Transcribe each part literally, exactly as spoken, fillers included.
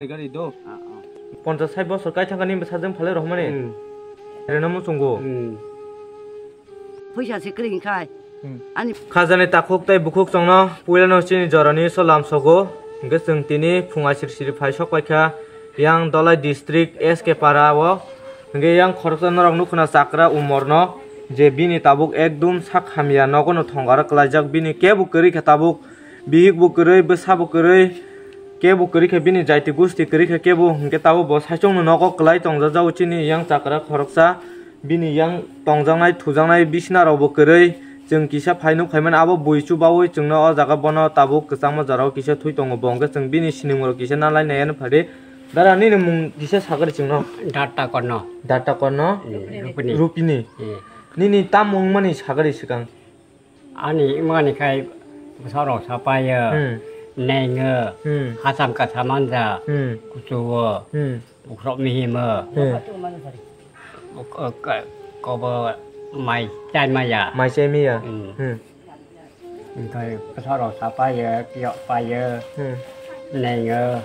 Gari do. Ponchas sai bosor kai thangkha ni bwsajwk phalwi rohormani. Hmm. Reno muchungo. Hmm. Puisa se kwrwi khai. Hmm. Ani khajani takhuk tei bukhuk chwngno puilano chini jorani so lamsogo. Hwnkhe chwng tini phung asir siri phai sok paikha yang Dholai district S K para o. Hwnkhe yang khoroksa norok nukho na chakra umorno je bini tabuk ekdum sak hamya nogono thongaro kwlaijak bini kebo kwrwi kha tabuk. Bihik bo kwrwi, bwsa bo kwrwi, kebo kwrwi khe bini jaiti gusti kwrwi khe kebo, hwnkhe tabuk bo saichung no nogo kwlai tongjajago chini yang chakra khoroksa, bini yang tongjaknai thujaknai bisna rok bo kwrwi, chwng kisa phai nuk phaimani abo bui chubaui chwngno o jaga bono tabuk kwchangma jorao kisa thui tongo bo, hwnkhe chwng bini sinimung rok kisa nalai nai ano phadi. Dara nini mung kisa sagari chwngno. Data kono. Data kono? Hmm, Rupini. Rupini. Hmm. Nini tam wngmani sagari swkang? Ani wngmani khai bwsarok sapaio, Hmm. Nengo, Hmm. Hacham kasa manja, Hmm. Kuchuo, Hmm. Bukrok mihimo, Hmm. Ko-, ko-, kobo mai chai maya. Mai chai maya? Hmm. Hmm. Hwnkhe bwsarok sapaio, tiyok paio, Hmm. Nengo,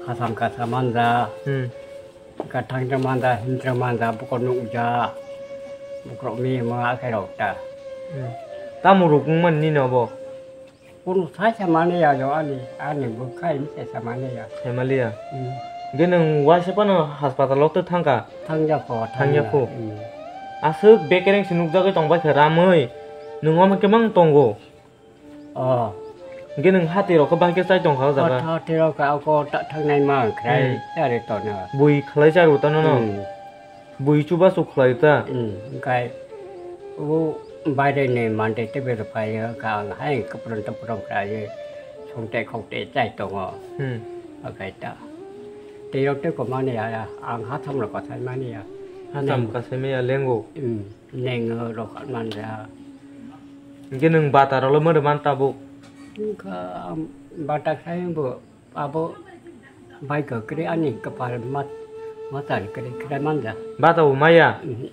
Hacham kasa manja. Hmm. Gathang jemanda, him jemanda, buko nukja. Bukrok mi mo akhai rok ta. Hmm. Tamo rok wngmani nini obo? Kunu sai samani ya jo ani, ani bukhai mi sai samani ya. Samali ya? Hmm. Ge nwng waisa phano hospital o tw thangkha? Thangya kho, Thangya thangya. Kho? Hmm. Aswk bekereng se nukjagwi tongbai kha ramwi. Nwng omo khe mang tongo? Oh. Hwnkhe nwng hati rok khe bahai khe chai tong kha o jaga? Hati rok khe ako ta-, thangnai ma khrai Hmm. chari tono. Bui khlai charo tano no? Hmm. Bui chubachu khlai ta? Hmm. Hwnkhe o baire ni mande tebero phai o kha ang hai kwpron topron khlai songte khokte chai tongo. Hmm. Okai ta. Tei rok tei komani ya, ang hatham rok kasai mani ya. Hatham Neng- kasai maya lengo? Hmm. Nengo rok manja. Hwnkhe nwng bata rokle mwrwk man tabuk? Wngkha, bata khai bo abo bai kwkre ani kwpal ma-, machar kwrwi khe manja. Bata bo maya? Mhm.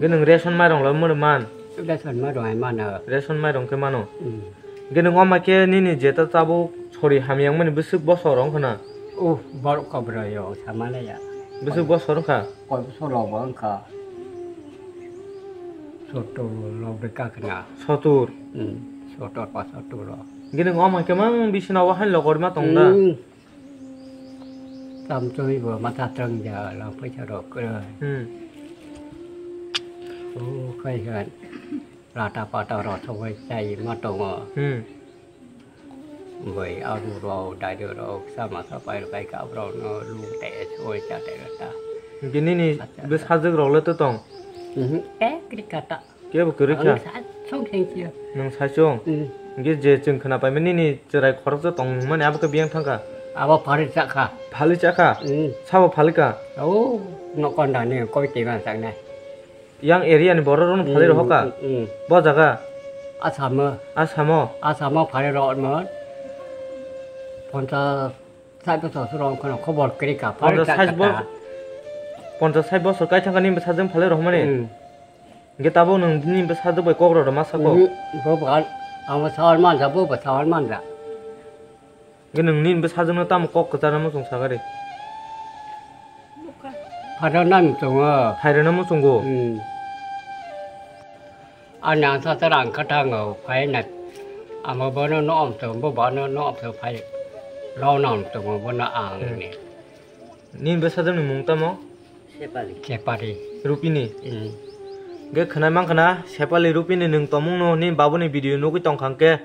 Hwnkhe nwng ration mairong le mwrwk man? Ration mairong hai mano. Ration mairong khe mano? Mhm. Hwnkhe nwng wngma khe nini jeta tabuk sori hamya wngmani bwswk bosor wngkha na? Oh, borok kobroi o samani ya. Bwswk bosor wngkha? Koi bosor rok bo wngkha. Sotur rok de kakna. Sotur? Hmm, sotur pa sotur rok. Gini ngom hai khe mang bisina o hai logor ma tong da? Hmm. Tam chumi bo ma ta tang ja lang paisa rok kwrwi. Hmm. O khai khan lata pata rok sogwi chai ma tongo. Hmm. Bai alu rok, daidu rok, sama sapai rok, kai kap rok no lu te soi cha te ta. Bini ni Acha. Bwsajwk rok le to tong? Mhm. Eh, kri kata. Kebo kwrwi kha? Ang sa song theng chi. Nwng saichung? Mhm. Hwnkhe je chwng khwna paimani nini chwrai khoroksa tong mani abo khe biyang thang kha? Abo phari cha kha. Phali cha kha? Mhm. Sabo phali kha? O, no konda ni koi te ma chang nai. Yang area ni borok rok no phalwi rohor kha? Mm, mm, mm. Bo jaga? Asamo. Asamo? Asamo phalwi rohormon. Ponchas sait bosor suro wngkhano khobor kwrwi kha, phalwi Ponchas sait bo-, kha. Ponchas sait bosor kai thangkha nini bwsajwk phalwi rohormani? Mm. Hwnkhe tabuk nwng nini bwsajwk bai kok rw rw ma sako? Mm, bo bo ang, ang bo sawal manja, bo bo sawal manja. Hwnkhe nwng nini bwsajwkno tamo kok kwcharno muchung sakari? Phairok nang tongo. Phairokno muchungo? Hmm. Ani ang sasa rang kha thango, phai na. Amo bono no om tongo, bo bono no om tongo, phai. Rao nang tongo, bono ang Hmm. ni. Nini bwsajwkni mung tamo? Sepali. Sepali. Rupini? Mm. Ge khwnai mankha na, Sepali Rupini nwng tongmungno nini babuni video nugwi tongkha hwnkhe,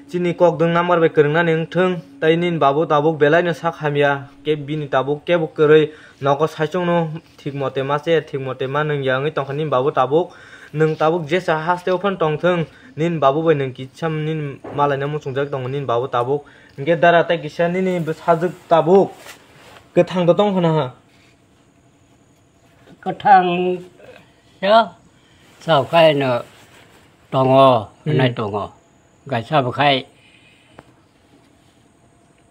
chini kokdwng number bai kwrwngnani wngthwng, tei nini babu tabuk belaino sak hamya, khe bini tabuk kebo kwrwi nogo saichungno thik mote ma che, thik mote ma nwngya wngwi tongkha nini babu tabuk. Nwng tabuk jesa hasteo phano tongthwng, nini babu bai nwng kisa nini malaina muchungjak tongo nini babu tabuk. Hwnkhe dara tei kisa nini bwsajwk tabuk kwthang do tongkha na ha? Kwthang ya, chao khaino tongo, Hmm. Hwnwi tongo. Gaisa bwkhai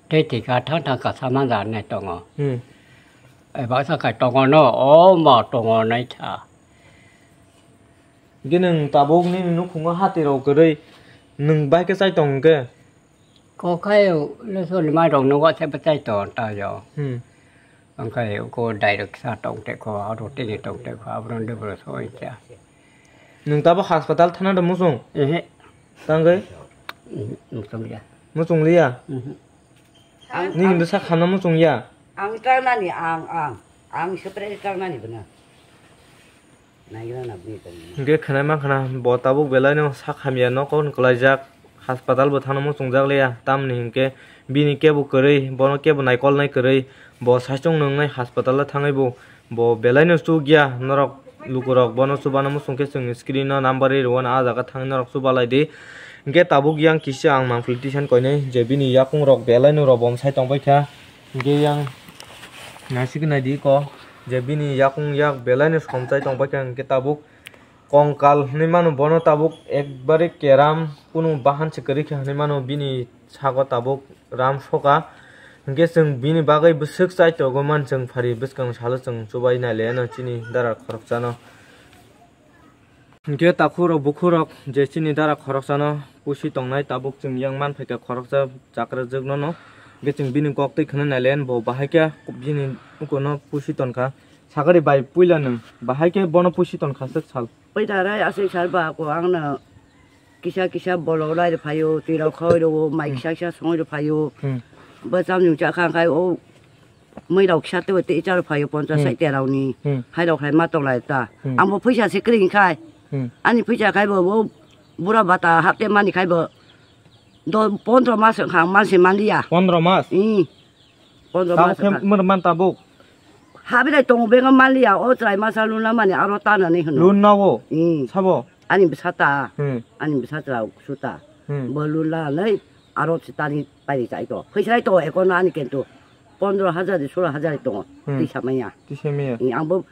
tei thika thang thang kasa manja hwnwi tongo. Hmm. Ai baksa khai tongo no, o ma tongo hwnwi sa. Hwnkhe nwng tabuk nini nukhungo hati rok kwrwi nwng bai khe chai tong hwnkhe? Kokai leso ni mai rok no wa se bachai to ta yo. Hmm. Angkai ko direct sa tong te ko, aro tini tong te ko, abro de bro so cha. Nung tabo hospital thana do musung? Ehe. Tangkai? Musung ya. Musung liya? Mhm. Ni hindu sa khana musung ya? Ang tangnani ang, ang. Ang separate tangnani bana. Naikhe khwnai mankha na, bo tabuk belai no sak hamya nogo kwlaijak, hospital bo thangna muchungjak liya, tamni hinkhe bini kebo kwrwi, bono kebo naikolnai kwrwi, bo saichung nwngnai hospital o thangwi bo, bo belai no chukya norok lukurok bono chubana muchungkhe chwng screen o number ri rwna ah jaga thangwi norok chubalai di. Hinkhe tabuk yang kisa ang mangpili tisan koinai je bini yakung rok belai no robom sai tongbaikha. Hinkhe yang naisik naidi ko je bini yakung yak belai no somchai tongbaikha hinkhe tabuk kongkal hinwi mano bono tabuk ekbare keram kunu bahan se kwrwi kha hinwi mano bini sago tabuk ram soka hinkhe chwng bini bagwi bwswk chai tongo man chwng phari bwskang salo chwng chubai nailaiano chini dara khoroksano. Hinkhe takhurok bukhurok je chini dara khoroksano pusi tongnai tabuk chwng yang manphaikha khoroksa chakrajwknono. Hinkhe chwng bini kok twi khwnwi nailaiyan bo bahaikhe bini ukono pusi tonkha. Sakari bai puila nwng bahaikhe bono pusi tonkha swk sal. Puila rai aswk sal ba ko angno kisa kisa bolok lai rw phaio, twi rok khoi rw, mai kisa kisa songwi rw phaio. Hmm. Bo chamung cha kha khai o mui rok kisa tei tei cha rw phaio ponchas Hmm. sai terao ni. Hmm. Hai rok khai ma tong lai ta. Hmm. Ang bo phaisa se kring khai. Hmm. Ani phaisa khai bo, bo bura bata hapte mani khai bo do pondro mas wng kha ang man se man liya. Pondro mas? Hmm. Pondro Tabuk mas khe wng kha. Mur man tabuk? Habi dai tongo bengo man liya, o chwrai masa luna mani aro tana ni hwno. Lun nawo? Hmm. Sabo? Ani bwsa ta. Hmm. Ani bwsa chwrai suta. Hmm. Bo lun la nai aro chitani pairi chai to. Phaisa to ekono ani kento pondro hajar de solo hajar tongo. Hmm. Tisa maya. Tisa maya. Ang bo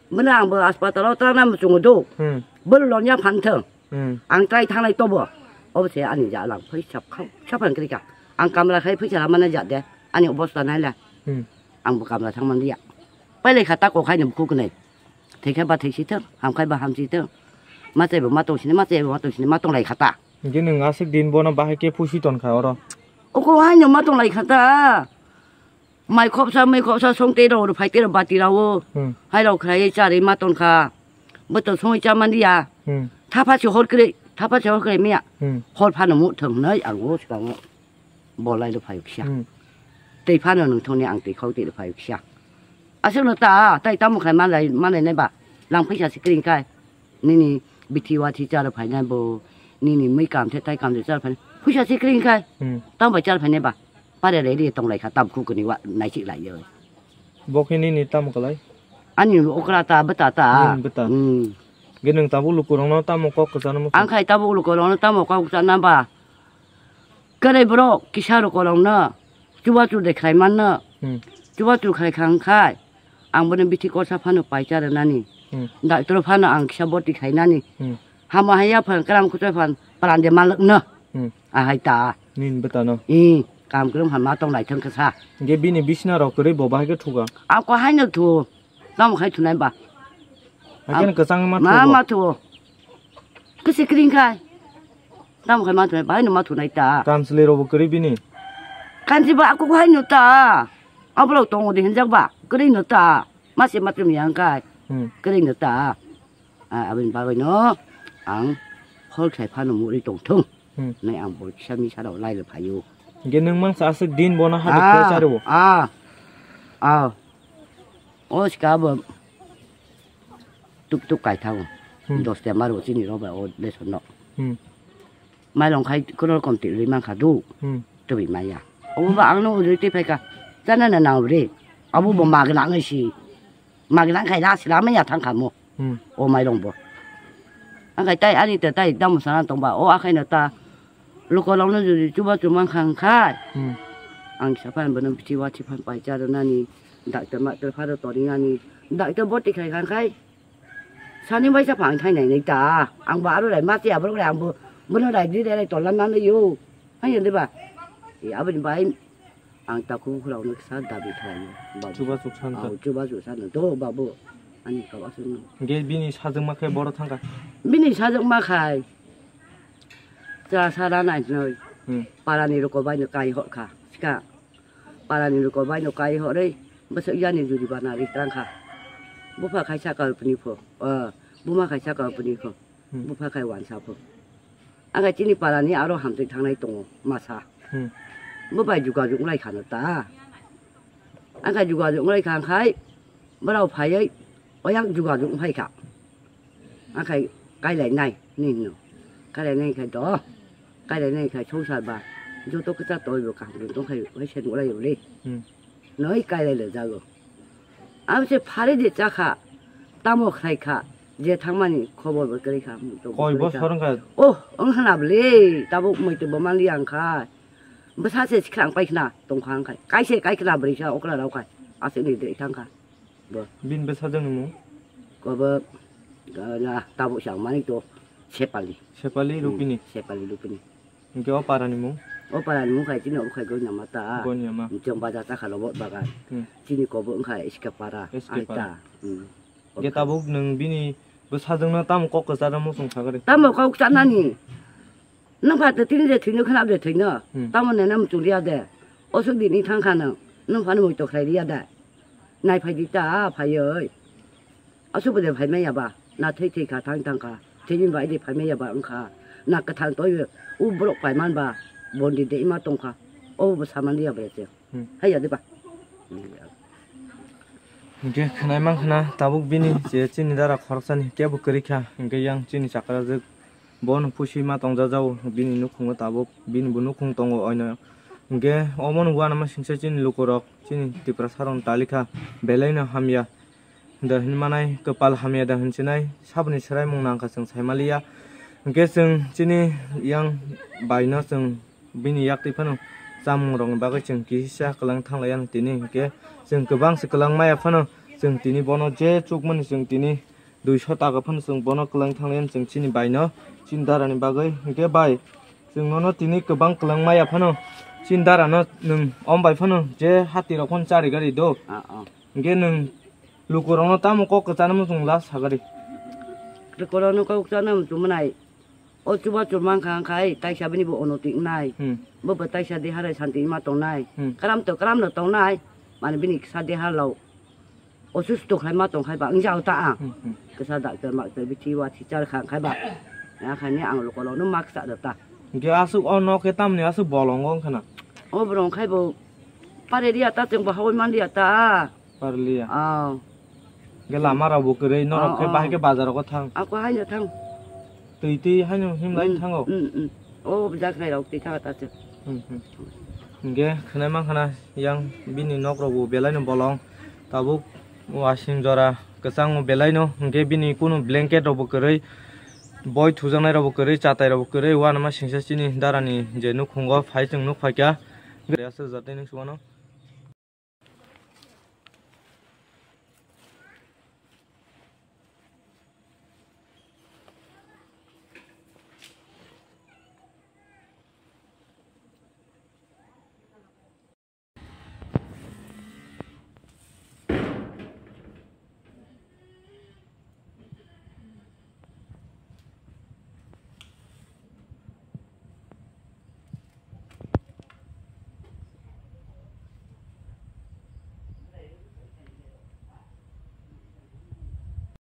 Mano ang bo hospital o tana muchungo do. Hmm. Bolo lonya phan thang. Hmm. Ang trai thangnai tobo. Obo se ani ja lang phai sap khau, sap ang krika. Ang kamla khai phaisa lamana ja de. Ani obosta naila. Hmm. Ang bo kamla thang man dia. Pailai kha ta ko khai ni buku knai. Thekhe ba theksi thang, ham khai ba hamsi thang. Ma chai bo ma tong sini, ma chai bo ma tong sini, ma tong lai kha ta. Hinkhe nwng aswk din bono bahai khe pusi ton kha oro. Oko hai no ma tong lai kha ta. Mai khopsa, mai khopsa, song tei rok, phai tei rok, bati rao. Hmm. Hai rok khlai, charwi ma ton kha. Bo to songwi cha man dia. Hmm. Thapha se hor kwrwi, thapha se hor kwrwi miya. Hmm. Hor phano mu thang nai ang o swkango. Bolai rw phai kisa. Hmm. Tei phano nung thongni ang tei khau tei rw phai kisa. Aswk no ta, tai tamo khai manlai, manlai nai ba. Lang phaisa se kring kai. Nini bithi wathi chara phainai bo, nini mui kam the tai kam the chara phainai. Phaisa se kring khai. Hmm. Tamo bai chara phainai ba. Pare re ri tong lai kha tam khu kuni wa nai chik lai yo. Bo khe nini tamo kalai? Ani okra ta bwta ta. Nini bwta. Hmm. Ge nwng tabuk lukurok no tamo kok kwchano muchung? Ang khai tabuk lukurok no tamo kok kwchana ba. Kwrwi borok kisa rok kolong no chubachu de khlai man no. Hmm. Chubachu khlai khang khai ang bono bithi korsa phano paisa rwnani. Hmm. Doctor phano ang kisa boti khainani. Hmm. Hamo haya phan kram kuchoi phan pran de malak no. Hmm. Ahai ta. Nin beta no. I kam krum hama tong lai thang kasa. Ge bini bisna rok kwrwi bo bahai khe thuga. Ang ko hai no thu. Tamo khai thunai ba? Haikhe kwchang ma ma thugo. Ma thugo. Kwsi kring khai. Tamo khai ma thunai ba, haino ma thunai ta. Kamsli robo kwrwi bini. Kansi ba aku hai no ta. Aborok tongo de hinjak ba, kwrwi no ta. Mase matrum yang khai. Hmm. Kwrwi no ta. A, aboni bagwi no ang hol khai phano muri tong thung. Hmm. Nai ang bo kisa misa rok lai le phaio. Ge nwng mangsa aswk din bono ha Ah, dokhe charo. Ah. Ah. O sika bo tuk tuk kai thago. Hmm. Dos temar bo chini rok bai o lesson no. Hmm. Mailong khai kono rokom twi rwi mankha du. Hmm. Twi maya. Obo ba ang no ujui twi phaika. Chana na nang bre. Abo bo magna ngai si. Magna khai la sila maya thang kha mo. Hmm. O mailong bo. Ang khai tai ani ta tai dam sana tong ba. O akhai na ta. Lukolong no jodi chuba chuma khang khai. Hmm. Ang sa phan bono bithi wa chi phan pai cha do nani. Doctor ma ter pharo tori nani. Doctor boti khai khang khai. Sani bai sa phang thai nai nai ta. Ang ba aro rai ma te abro rai ang bo. Bono rai di rai tola nani yo. Hai yende ba. E aboni bai. Ang takhuk khulao no kisa dabi khlaio. Babu. Chubachu san ta. Au, chubachu san to, babu. Ani kau aswk no. Ge bini sajwkma khe boro thangkha. Bini sajwkma khai. Cha sara nai noi. Hmm. Parani roko bai no kai hor kha. Sika parani roko bai no kai horoi bwswk yani juri bana ri trang kha. Bupha khai saka puni pho. Ah, buma khai saka puni pho. Hmm. Bupha khai wansa pho. Ang khai chini parani aro hamtwi thangnai tongo masa. Hmm. Bo bai jugajug lai khano ta. Ang khai jugajug lai kha, ang khai borok phaiwi oyang jugajug phai kha. Ang khai kailai nai ni hino. Kailai nai khai do. Kailai nai khai songsar ba. Joto kwchar toi bo kaham tong khai hai sen ulai uli. Hmm. Noi kailai le jago. Abo se phari de cha kha. Tamo khai kha. Je thangmani khobor bo kwrwi kha. Koi bosor wngkha? Oh, wng khna bwle. Tabuk moi to bo manli ang khai. Bwsa se sikha ang pai khna tong kha ang khai. Kai se kai khna bwrwi sa okra rao khai. Aswk ni de thang kha. Bo. Bini bwsajwkni mung? Kobo, ah, ya, tabuk sa mani to Sepali. Sepali Hmm, Rupini? Sepali Rupini. Hingke o parani mung? O parani mung khai chini obo khai Gonya Mata. Gonya Ma. Chwng baja chakha Lobot Bagan. Hmm. Chini kobo wngkha S K Para, S K Para. Aita. Hmm. Hingke tabuk nwng bini bwsajwkno tamo kok kwcharo muchung sagari? Tamo kok chanani? Nwng pha tini je thwino khna de thwino. Hmm. Tamo nene muchung liya de. Osuk dini thang kha nwng. Nwng phano muitok khlai liya de. Nai phai di ta phaioi. Aswk bo de phai maya ba. Na thwi thwi kha thang thang kha. Thwi ni bai de phai maya ba wng kha. Na kwthang toi u borok pai man ba. Bondi de ima tong kha. O bo saman liya bre che. Hmm. Hai ya de ba. Hingke khwnai mang khna tabuk bini je chini dara khoroksani kebo kwrwi kha. Hingke yang chini chakrajwk bono pusi ma tongjajago bini nukhungo tabuk bini bo nukhung tongo oino. Hingke omono uanama singsa chini lukurok chini Tiprasarokni talikha belaino hamya da hinmanai kwpal hamya da hinchinai saboni swraimung nangkha chwng saimaliya. Hingke chwng chini yang baino chwng bini yaktwi phano chamungrokni bagwi chwng kisa kwlang thanglaiya tini hingke chwng kwbangse kwlang maya phano chwng tini bono je chukmani chwng tini duiso taka phano chwng bono kwlang thanglaiya chwng chini baino chini darani bagwi. Hingke bai chwng nono tini kwbang kwlang maya phano chini darano nwng om bai phano je hatirok phano chari gari do. Ah, ah. Hingke nwng lukurokno tamo kok kwchana muchung la sagari? Lukurokno kok kwchana muchung manai. O chuba churmang kha khai taisa bini bo onoti wngnai. Hmm. Bo bo taisa deha rai santi ma tongnai. Hmm. Kram to kram no tongnai. Mane bini kisa deha lo. Osusto khai ma tong khai ba wng jao ta ang. Hmm, hmm. Kisa doctor maktor bithi wa thichar kha khai ba. Ya khai ni ang lukurokno ma kisa da ta. Hingke aswk o nok khe tamni aswk bolongo wngkha na? O borok khai bo pare riya ta chwng bo hawai man riya ta. Parliya. Ah. Ge lama rok bo kwrwi, norok khe bahai khe bazar rogo thang. Ako haino thang. Twi twi haino himlai thango. Mm, mm. O jak nai rok twi thang ta se. Hmm, hmm. Hingke khwnai mankha na yang bini nok rok bo belai no bolong. Tabuk wasing jora kwchang bo belai no. Hingke bini kunu blanket rok bo kwrwi. Boi thujaknai rok bo kwrwi, chatai rok bo kwrwi. Uanama singsa chini darani je nukhungo phai chwng nukphaikha. Aswk jatwi nung sugano.